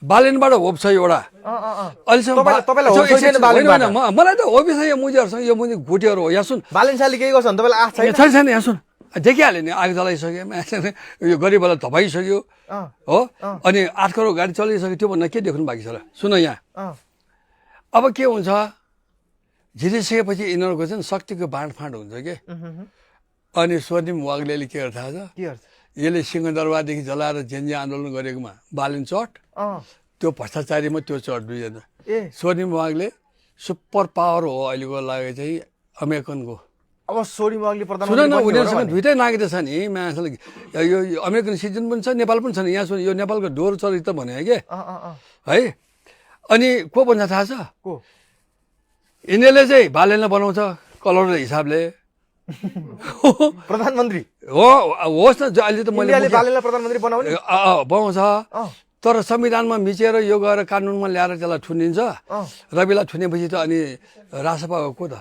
बालेनबाट hope छ एउटा मलाई त होपै छ यो मुजीहरूसँग यो मुजी घुटेहरू हो यहाँ सुन बालेन शाहले केही गर्छ भने तपाईँलाई आश छैन छैन छैन यहाँ सुन देखिहाल्यो नि आगो जलाइसक्यो यो गरिबलाई धपाइसक्यो हो अनि 8 करोड गाडी चलाइसक्यो त्योभन्दा के देख्नु बाँकी छ र सुन यहाँ अब के हुन्छ जितिसकेपछि यिनीहरूको चाहिँ शक्तिको बाँडफाँड हुन्छ के अनि स्वर्णिम वाग्लेले के गर्छ थाहा छ यसले सिंहदरबारदेखि जलाएर जेन्जी आन्दोलन गरेकोमा बालेन चट त्यो भ्रष्टाचारीमा त्यो चट दुईजना स्वर्णिम वाग्ले सुपर पावर हो अहिलेको लागि चाहिँ अमेरिकनको अब स्वर्णिम वाग्ले सुन न उनीहरूसँग दुइटै नागरिकता छ नि मान्छेले यो अमेरिकन सिटिजन पनि छ नेपाल पनि छ नि यहाँ सुन यो नेपालको डोर चरित्र भने है के है अनि को भन्छ थाहा छ यिनीहरूले चाहिँ बालेनलाई बनाउँछ कलर हिसाबले प्रधानमन्त्री होस् न अहिले त मैले बालेनलाई प्रधानमन्त्री बनाउने बनाउँछ तर संविधानमा मिचेर यो गएर कानुनमा ल्याएर त्यसलाई ठुनिन्छ रविलाई ठुनेपछि त अनि रासपा को त